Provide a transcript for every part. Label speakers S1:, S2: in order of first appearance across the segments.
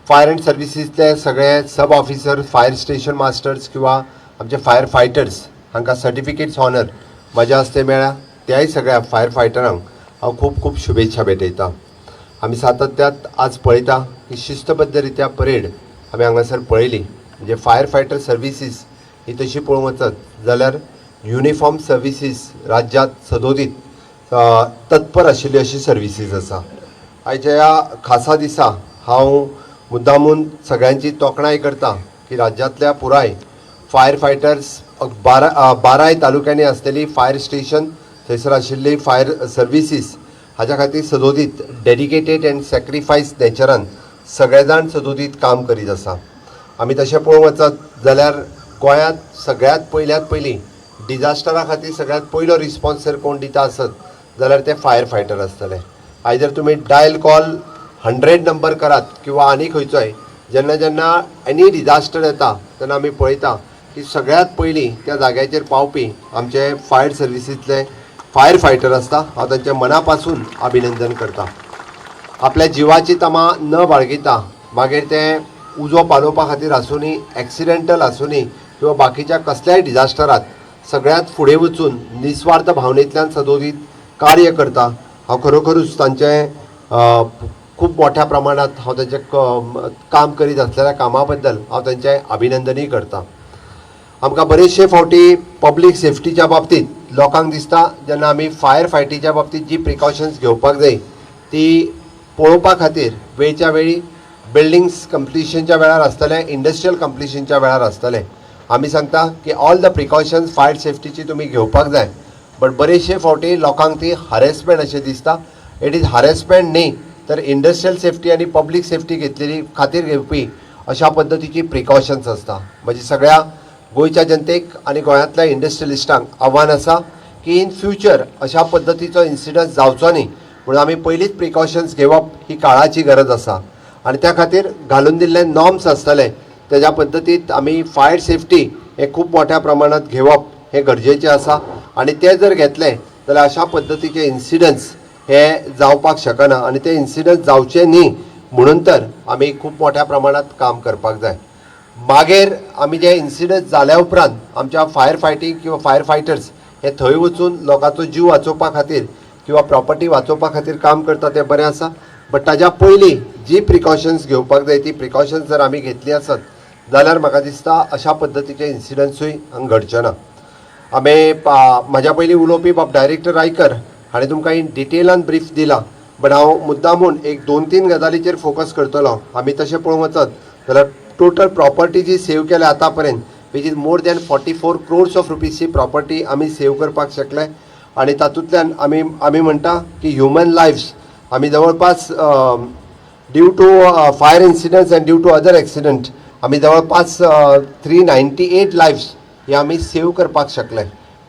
S1: Fire and सर्विसीसले सगळे सब officer, fire station masters किंवा आमचे फायर फायटर्स हांकां सर्टिफिकेट्स ऑनर म्हज्या हस्ते मेळ्ळ्या. त्याय सगळ्या फायर फायटरांक हांव खूब खूब शुभेच्छा भेटयतां. आमी सातत्यात आज पळयता की शिस्तबद्ध रित्या परेड आमी हांगासर पळयली. म्हणजे फायर फायटर सर्विसीस ही तशी पळोवंक वचत जाल्यार युनिफॉर्म सर्विसीस राज्यांत सदोदीत तत्पर आशिल्ली अशी सर्विसीस आसा. आयच्या ह्या खासा दिसा हांव मुद्दामून सगळ्यांची तोखणाय करता की राज्यांतल्या पुराय फायर फायटर्स, 12 बाराय तालुक्यांनी आसलेली फायर स्टेशन, थंयसर आशिल्ली फायर सर्विसीस हाज्या खातीर सदोदीत डेडिकेटेड अँड सॅक्रिफायस नेचरान सगळे जाण सदोदीत काम करीत आसा. आमी तशें पळोवंक वचत जाल्यार गोंयांत सगळ्यांत पयल्यात पयलीं डिजास्टरा खातीर सगळ्यांत पयलो रिस्पॉन्स जर कोण दिता आसत जाल्यार ते फायर फायटर आसतले. आयज जर तुमी डायल कॉल 100 नंबर करात किंवा आनी खंयचोय, जेन्ना जेन्ना एनी डिजास्टर येता तेन्ना आमी पळयता की सगळ्यांत पयलीं त्या जाग्याचेर पावपी आमचे फायर सर्विसींतले फायर फायटर आसता. हांव तांचे मना पासून अभिनंदन करता. आपल्या जिवाची तमा न बाळगिता, मागीर तें उजो पालोवपा खातीर आसुनी, एक्सिडेंटल आसुनी किंवा बाकीच्या कसल्याय डिजास्टरात सगळ्यांत फुडें वचून निस्वार्थ भावनेंतल्यान सदोदीत कार्य करता. हांव खरोखरूच तांचें खूब मोठ्या प्रमाणात हांव तांचें काम करीत आसलेल्या कामा बद्दल हांव तांचें अभिनंदनूय करता. आमकां बरेचशे फावटी पब्लीक सेफ्टीच्या बाबतींत लोकांक दिसता, जेन्ना आमी फायर फायटीच्या बाबतींत जी प्रिकॉशन्स घेवपाक जाय ती पळोवपा खातीर वेळच्या वेळी बिल्डिंग्स कंप्लिशनच्या वेळार आसतलें, इंडस्ट्रियल कंप्लिशनच्या वेळार आसतलें, आमी सांगता की ऑल the precautions fire सेफ्टीची तुमी घेवपाक जाय. बट बरेचशे फावटी लोकांक ती हरेसमेंट अशें दिसता. It is harassment न्ही, तर इंडस्ट्रियल सेफ्टी आनी पब्लीक सेफ्टी घेतलेली खातीर घेवपी अशा पद्दतीची प्रिकॉशन्स आसता. म्हणजे सगळ्या गोंयच्या जनतेक आनी गोंयांतल्या इंडस्ट्रियलिस्टांक आव्हान आसा की इन फ्युचर अशा पद्दतीचो इन्सिडंट जावचो न्ही म्हणून आमी पयलींच प्रिकॉशन्स घेवप ही काळाची गरज आसा आनी त्या खातीर घालून दिल्ले नॉर्म्स आसतले तेज्या पद्दतीत आमी फायर सेफ्टी हे खूब मोठ्या प्रमाणात घेवप हें गरजेचें आसा आनी ते जर घेतले जाल्यार अशा पद्दतीचे इन्सिडंट्स हे जावपाक शकना आनी ते इन्सिडंट जावचे न्ही म्हणून तर आमी खूब मोठ्या प्रमाणात काम करपाक जाय. मागीर आमी जे इन्सिडंट जाल्या उपरांत आमच्या फायर फायटींग किंवा फायर फायटर्स हे थंय वचून लोकांचो जीव वाचोवपा खातीर किंवा प्रॉपर्टी वाचोवपा खातीर काम करता तें बरें आसा, बट ताज्या पयलीं जी प्रिकॉशन्स घेवपाक जाय ती प्रिकॉशन्स जर आमी घेतली आसत जाल्यार म्हाका दिसता अशा पद्दतीचे इन्सिडंट्सूय हांगा घडचे ना. आमी म्हाज्या पयलीं उलोवपी बाब डायरेक्टर रायकर हाणें तुमकां इन डिटेलान ब्रीफ दिला, बट हांव मुद्दामून एक दोन तीन गजालीचेर फोकस करतलो. आमी तशें पळोवंक वचत जाल्यार टोटल प्रॉपर्टी जी सेव केल्या आतां पर्यंत, which is more than 44 crores of रुपीजची property आमी सेव करपाक शकले आनी तातूंतल्यान आमी म्हणटा की ह्युमन लायफ्स आमी जवळपास due to fire incidents and due to other accident आमी जवळपास 398 लायफ्स हे आमी सेव करपाक शकले.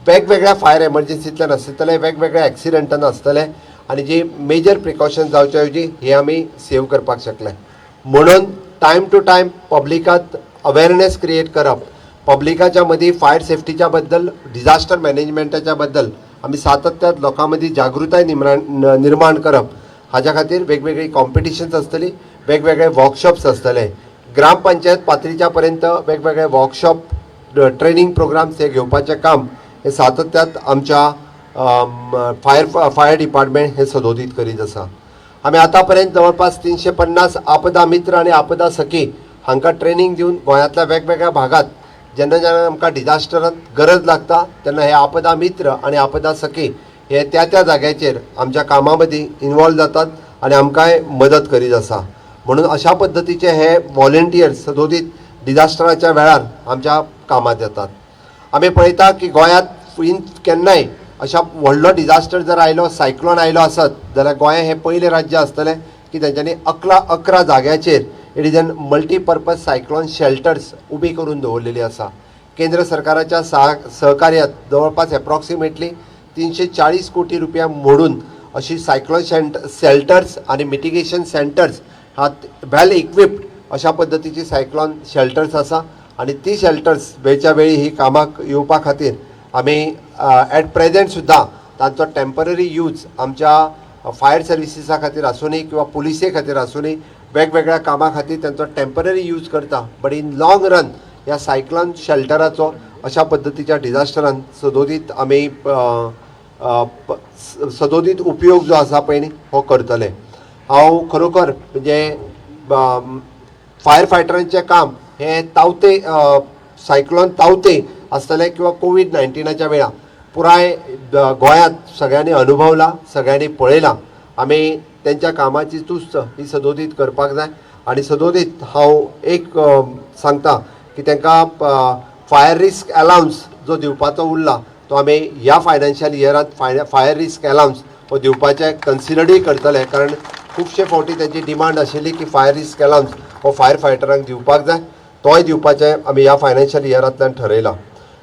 S1: वेगवेगळ्या फायर एमर्जन्सींतल्यान आसतले, वेगवेगळ्या एक्सिडंटान आसतले आनी जी मेजर प्रिकॉशन जावचे ऐवजी हे आमी सेव करपाक शकले. म्हणून टायम टू टायम पब्लिकात अवेरनेस क्रिएट करप, पब्लिकाच्या मदीं फायर सेफ्टीच्या बद्दल, डिझास्टर मॅनेजमेंटाच्या बद्दल आमी सातत्यात लोकां मदीं जागृताय निर्माण करप, हाज्या खातीर वेगवेगळी कॉम्पिटिशन्स आसतली, वेगवेगळे वर्कशॉप्स आसतले. ग्रामपंचायत पातळीच्या पर्यंत वेगवेगळे वर्कशॉप, ट्रेनिंग प्रोग्राम्स हे घेवपाचें काम हे सातत्यात आमच्या फायर फायर डिपार्टमेंट हे सदोदीत करीत आसा. आमी आतां पर्यंत जवळपास 350 आपदा मित्र आनी आपदा सखी हांकां ट्रेनींग दिवन गोंयांतल्या वेगवेगळ्या भागात जेन्ना जेन्ना आमकां डिजास्टरांत गरज लागता तेन्ना हे आपदा मित्र आनी आपदा सखी हे त्या त्या जाग्याचेर आमच्या कामां मदीं इनवॉल्व जातात आनी आमकांय मदत करीत आसा. म्हणून अशा पद्दतीचे हे वॉलंटियर्स सदोदीत डिजास्टराच्या वेळार आमच्या कामात येतात. आमी पळयता की गोंयांत इन केन्नाय अशा व्हडलो डिजास्टर जर आयलो, सायक्लोन आयलो आसत जाल्यार गोंय हें पयलें राज्य आसतलें की तेंच्यांनी 11 जाग्याचेर it is an multipurpose cyclone shelters उबी करून दवरलेली आसा. केंद्र सरकाराच्या सहकार्यात जवळपास एप्रॉक्सिमेटली 340 कोटी रुपया मोडून अशी सायक्लोन शेल्टर्स आनी मिटिगेशन सेंटर्स हा वेल इक्विप्ड अशा पद्दतीची सायक्लोन शेल्टर्स आसा आनी ती शेल्टर्स वेळच्या वेळी ही कामाक येवपा खातीर आमी एट प्रेझेंट सुद्दां तांचो टेंपररी यूज आमच्या फायर सर्विसीसा खातीर आसुनी किंवा पुलिसे खातीर आसुनी, वेगवेगळ्या कामां खातीर तांचो टेंपररी यूज करता, बट इन लाँग रन ह्या सायक्लॉन शेल्टराचो अशा पद्दतीच्या डिजास्टरान सदोदीत आमी सदोदीत उपयोग जो आसा पळय न्ही हो करतले. हांव खरोखर म्हणजे फायर फायटरांचें काम हें तावते सायक्लॉन तावते आसतलें किंवा कोवीड 19च्या वेळार पुराय गोंयांत सगळ्यांनी अनुभवला, सगळ्यांनी पळयलां. आमी तेंच्या कामाची तुस्त ही सदोदीत करपाक जाय आनी सदोदीत हांव एक सांगता की तांकां फायर रिस्क अलावन्स जो दिवपाचो उरला तो आमी ह्या फायनान्शियल इयरांत फायर रिस्क अलावन्स हो दिवपाचें कन्सिडरूय करतले, कारण खुबशे फावटी तेंची डिमांड आशिल्ली की फायर रिस्क अलावन्स हो फायर फायटरांक दिवपाक जाय. तोय दिवपाचें आमी ह्या फायनान्शियल इयरांतल्यान ठरयलां.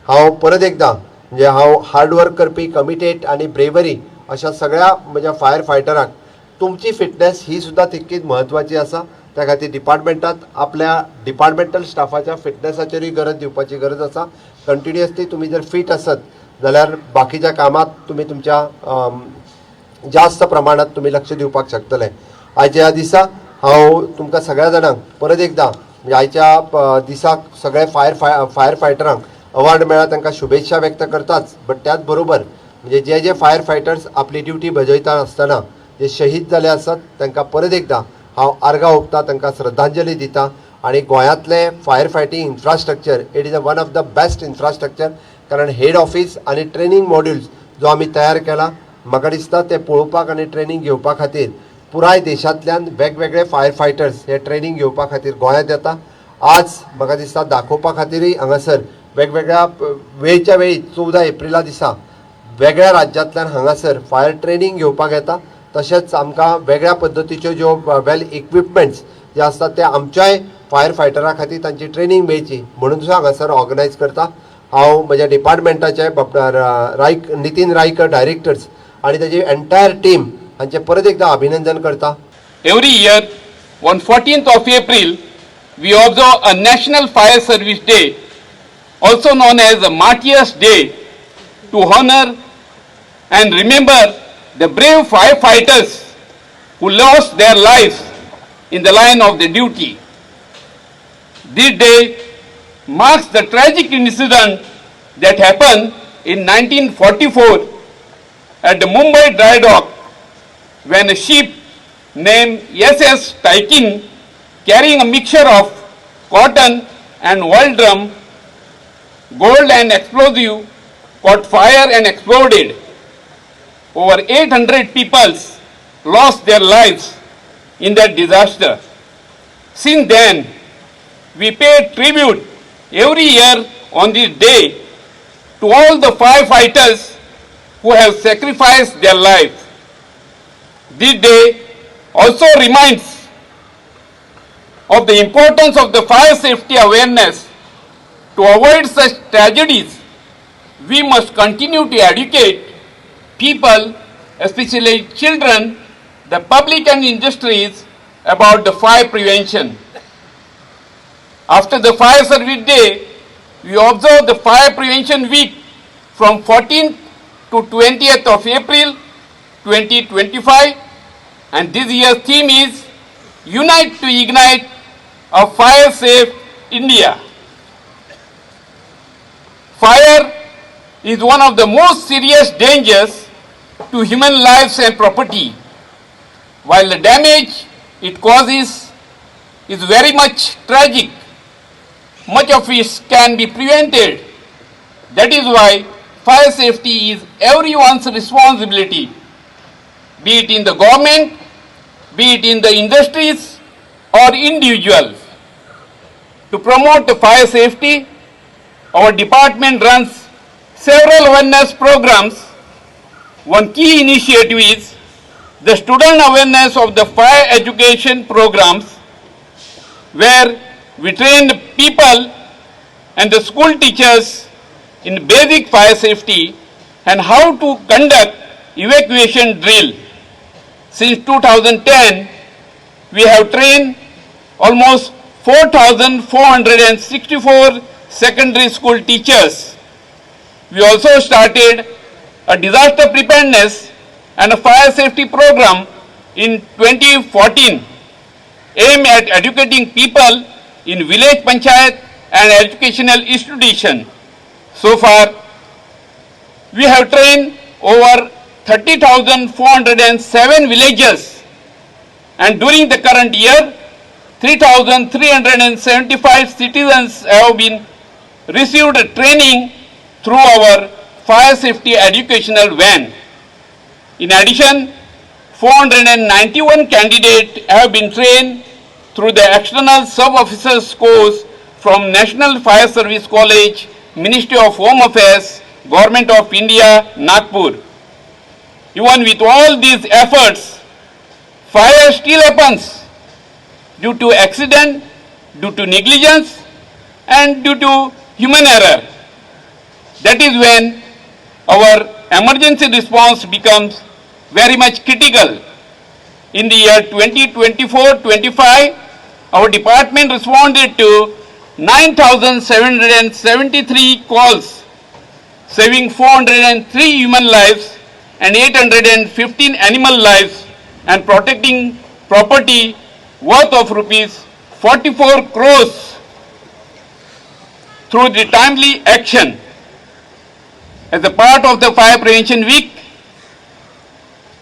S1: हांव परत एकदां म्हणजे हांव हार्ड वर्क करपी, कमिटेड आनी ब्रेवरी अशा सगळ्या म्हज्या फायर फायटरांक, तुमची फिटनेस ही सुद्दां तितकीच म्हत्वाची आसा. त्या खातीर डिपार्टमेंटात आपल्या डिपार्टमेंटल स्टाफाच्या फिटनेसाचेरूय गरज दिवपाची गरज आसा. कंटिन्युअसली तुमी जर फीट आसत जाल्यार बाकीच्या कामात तुमी तुमच्या जास्त प्रमाणात तुमी लक्ष दिवपाक शकतले. आयच्या ह्या दिसा हांव तुमकां सगळ्या जाणांक परत एकदां म्हणजे आयच्या दिसाक सगळे फायर फायटरांक अवॉर्ड मेळ्ळा तांकां शुभेच्छा व्यक्त करताच, बट त्याच बरोबर म्हणजे जे जे फायर फायटर्स आपली ड्युटी बजयता आसतना जे शहीद जाले आसात तांकां परत एकदां हांव आर्गां ओंपता, तांकां श्रद्धांजली दिता. आनी गोंयांतलें fire fighting infrastructure, it is a one of the best infrastructure, कारण हेड ऑफीस आनी ट्रेनींग मॉड्युल्स जो आमी तयार केला, म्हाका दिसता ते पळोवपाक आनी ट्रेनींग घेवपा खातीर पुराय देशांतल्यान वेगवेगळे फायर फायटर्स हे ट्रेनींग घेवपा खातीर गोंयांत येता. आज म्हाका दिसता दाखोवपा खातीरय हांगासर वेगवेगळ्या वेळच्या वेळी 14 एप्रिला दिसा वेगळ्या राज्यांतल्यान हांगासर फायर ट्रेनींग घेवपाक येता. तशेंच आमकां वेगळ्या पद्दतीच्यो ज्यो वेल इक्विपमेंट्स जे आसतात ते आमच्याय फायर फायटरा खातीर तांची ट्रेनींग मेळची म्हणून सुद्दां हांगासर ऑर्गनायज करता. हांव म्हज्या डिपार्टमेंटाचे डॉक्टर रायक, नितीन रायकर डायरेक्टर्स आनी ताजी एंटायर टीम हांचें परत एकदां अभिनंदन करता.
S2: Every year, on 14th of April, we observe a National Fire Service Day, also known as the Martyrs' Day, to honor and remember the brave firefighters who lost their lives in the line of the duty. This day marks the tragic incident that happened in 1944 at the Mumbai dry dock when a ship named SS Tykin, carrying a mixture of cotton and oil drum, gold and explosive, caught fire and exploded. Over 800 people lost their lives in that disaster. Since then, we pay tribute every year on this day to all the firefighters who have sacrificed their lives. This day also reminds of the importance of the fire safety awareness. To avoid such tragedies, we must continue to educate people, especially children, the public and industries, about the fire prevention. After the Fire Service Day, we observe the Fire Prevention Week from 14th to 20th of April 2025, and this year's theme is Unite to Ignite a Fire Safe India. Fire is one of the most serious dangers to human lives and property, while the damage it causes is very much tragic. Much of it can be prevented. That is why fire safety is everyone's responsibility, be it in the government, be it in the industries or individuals. To promote the fire safety, our department runs several awareness programs. One key initiative is the student awareness of the fire education programs, where we train the people and the school teachers in basic fire safety and how to conduct evacuation drill. Since 2010, we have trained almost 4,464 secondary school teachers. We also started a disaster preparedness and a fire safety program in 2014. aimed at educating people in village panchayat and educational institution. So far, we have trained over 30,407 villagers, and during the current year, 3,375 citizens have been received training through our fire safety educational van. In addition, 491 candidates have been trained through the external sub-officers course from National Fire Service College, Ministry of Home Affairs, Government of India, Nagpur. Even with all these efforts, fire still happens due to accident, due to negligence, and due to human error. That is when our emergency response becomes very much critical. In the year 2024-25, our department responded to 9,773 calls, saving 403 human lives and 815 animal lives and protecting property worth of rupees 44 crores through the timely action. As a part of the Fire Prevention Week,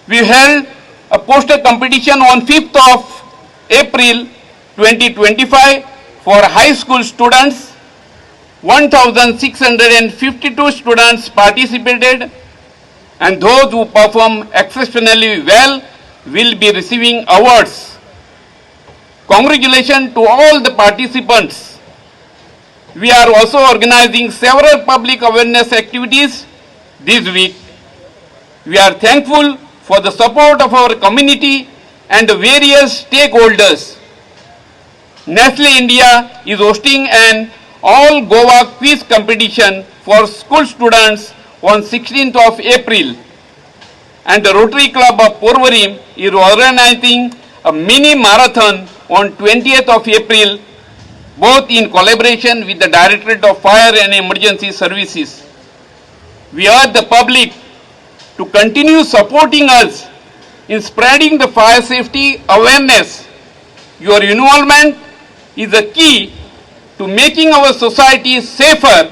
S2: we held a poster competition on 5th of April 2025 for high school students. 1,652 students participated, and those who perform exceptionally well will be receiving awards. Congratulations to all the participants. We are also organizing several public awareness activities this week. We are thankful for the support of our community and the various stakeholders. Nestle India is hosting an all Goa quiz competition for school students on 16th of April. And the Rotary Club of Porvorim is organizing a mini marathon on 20th of April, both in collaboration with the Directorate of Fire and Emergency Services. We urge the public to continue supporting us in spreading the fire safety awareness. Your involvement is the key to making our society safer.